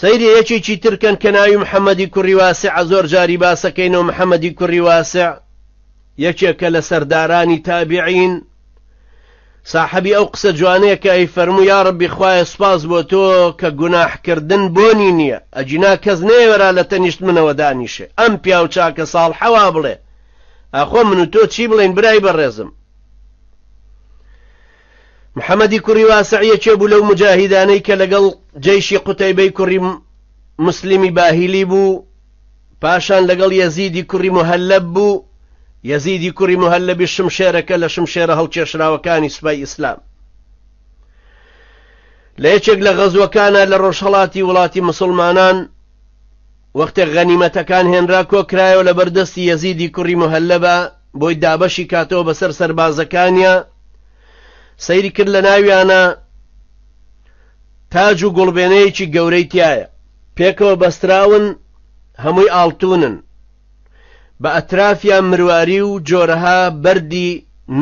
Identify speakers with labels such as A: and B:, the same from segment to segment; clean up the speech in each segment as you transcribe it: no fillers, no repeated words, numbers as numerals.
A: سەیری یەکێکی تر کەن کە ناوی محەممەدی کوڕی واسعە، زۆر جاری باسەکەینەوە. محەممەدی کوڕی واسع یەکێکە لە سەردارانی تابعین، ساحەبی ئەو قسە جوانەیە کە ئەی فەرموو یا ڕەبی خوایە سوپاس بۆ تۆ کە گوناحکردن بۆنی نییە، ئەگینا کەس نەیەوێرا لە تەنیشت منەوە دانیشێ. ئەم پیاو چاکە ساڵحە وا بڵێ، ئاخۆ من و تۆ چی بڵێین برای بەڕێزم؟ محەمەدی کوڕی واسع یەکێ بوو لەو موجاهیدانەی کە لەگەڵ جەیشی قوتەیبەی کوڕی موسلیمی باهیلی بوو، پاشان لەگەڵ یەزیدی کوڕی موهەلەب بوو، یەزیدی کوڕی موهەلەبیش شمشێرەکە لە شمشێرە هەڵکێشراوەکانی سوپای ئیسلام. لە یەکێک لە غەزوەکانا لە ڕۆژهەڵاتی وڵاتی موسڵمانان وەختێک غەنیمەتەکان هێنرا کۆکرایەوە لەبەر دەستی یەزیدی کوڕی موهەلەبا بۆی دابەشی کاتەوە بەسەر سەربازەکانیا، سەیری کرد لە ناویانە تاج و گوڵبێنەیەکی گەورەی تایە، پێکەوە بەستراون، هەمووی ئاڵتونن، بە ئەترافیان مرواری و جۆرەها بەردی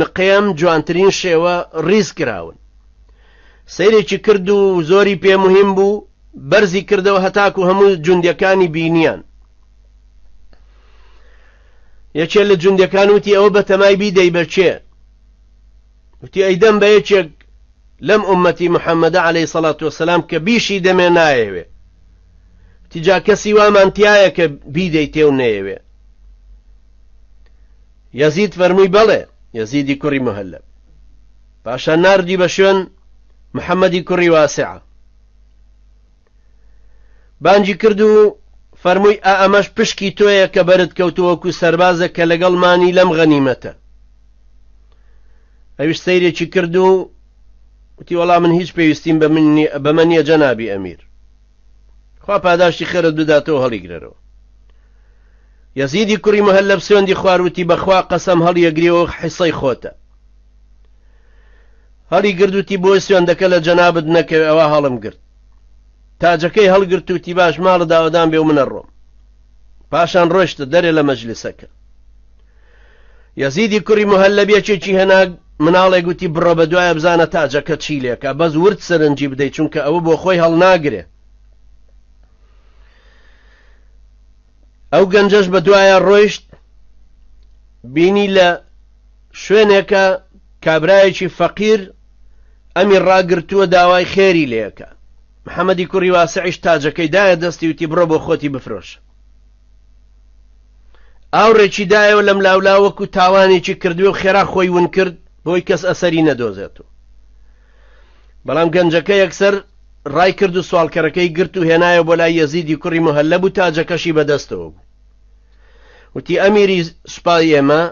A: نقێم جوانترین شێوە ڕیز کراون. سەیرێکی کرد و زۆری پێ مهم بوو، بەرزی کردەوە هەتاکو هەموو جوندیەکانی بینیان. یەکێ لە جوندیەکان وتی ئەوە بەتەمای بیدەی بە کێ؟ وتی ئەیدەم بە یەکێک لەم ئومەتی محەممەدە عەلەیهی سەڵات وەسەلام کە بیشی دەمێ نایەوێ. وتی جا کەسی وامان تایە کە بیدەی تێ و نەیەوێ؟ یەزید فەرمووی بەڵێ، یەزیدی کوڕی مهلەب. پاشان ناردی بە شوێن محەممەدی کوڕی واسعە. بانگی کرد و فەرمووی ئا ئەمەش پشکی تۆیە کە بەرت کەوتووە وەکو سەربازێک کە لەگەڵمانی لەم غەنیمەتە. ئەویش سەیرێکی کرد و وتی وەڵا من هیچ پێویستیم بەمە نییە جەنابی ئەمیر، خوا پاداشتی خێرت بداتەوە هەڵیگرەرەوە. یەزیدی کوڕی مهلەب سوێندی خوارد وتی بەخوا قەسەم هەڵیەگریەوە حیسەی خۆتە. هەڵی گرت وتی بۆی سوێندەکە لە جەنابت نەکەوێ ئەوا هەڵم گرت. تاجەکەی هەڵگرت وتی باش ماڵت ئاوەدان بێ و من ئەڕۆم. پاشان ڕۆیشتە دەرێ لە مەجلسەکە. یەزیدی کوڕی مهلەب یەکێکی هێنا مناڵێک وتی بڕۆ بە دوایە بزانە تاجەکە چی لێکا، بەس ورد سەرنجی بدەی چونکە ئەوە بۆ خۆی هەڵناگرێ. ئەو گەنجەش بە دوایە ڕۆیشت بینی لە شوێنێکە کابرایەکی فەقیر ئەمی ڕاگرتووە داوای خێری لێکە. محەمەدی کوڕی واسعیش تاجەکەی دایە دەستی وتی بڕۆ بۆ خۆتی بفرۆشە. ئاوڕێکی دایەوە لەم لاولا وەکو تاوانێکی کردوێ و خێرا خۆی ون کرد بۆی کەس ئەسەری نەدۆزێتەوە. بەڵام گەنجەکە یەکسەر ڕای کرد و سواڵکەرەکەی گرت و هێنایەوە بۆ لای یەزیدی کوڕی مهلەب و تاجەکەشی بەدەستەوە بوو. وتی ئەمیری سوپای ئێمە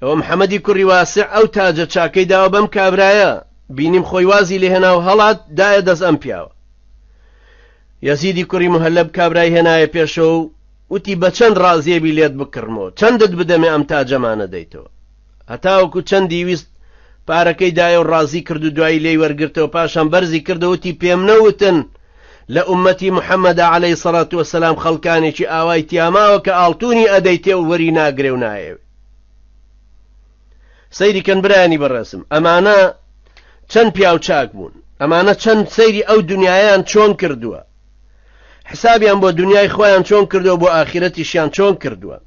A: ئەوە محەمەدی کوڕی واسع ئەو تاجە چاکەی داوە بەم کابرایە، بینیم خۆی وازی لێهێنا و هەڵات دایە دەست ئەم پیاوە. یەزیدی کوڕی مهلەب کابرای هێنایە پێشەوە و وتی بە چەند ڕازیەبی لێت بکڕمەوە، چەندت بدەمێ ئەم تاجەمانە دەیتەوە؟ هەتاوەکو چەندی ویست پارەکەی دایە و ڕازی کرد و دوایی لێی وەرگرتەوە، پاشان بەرزی کردەوە وتی پێم نەوتن لە ئوممەتی محەممەدا عەلەیهی سەڵات وەسەلام خەڵکانێکی ئاوای تیاماوە کە ئاڵتونی ئەدەیتێ و وەری ناگرێ و نایەوێ. سەیری کەن برایانی بەڕێزم ئەمانە چەند پیاو چاک بوون، ئەمانە چەند سەیری ئەو دنیایان چۆن کردووە، حسابیان بۆ دنیای خۆیان چۆن کردووە، بۆ ئاخیرەتیشیان چۆن کردووە.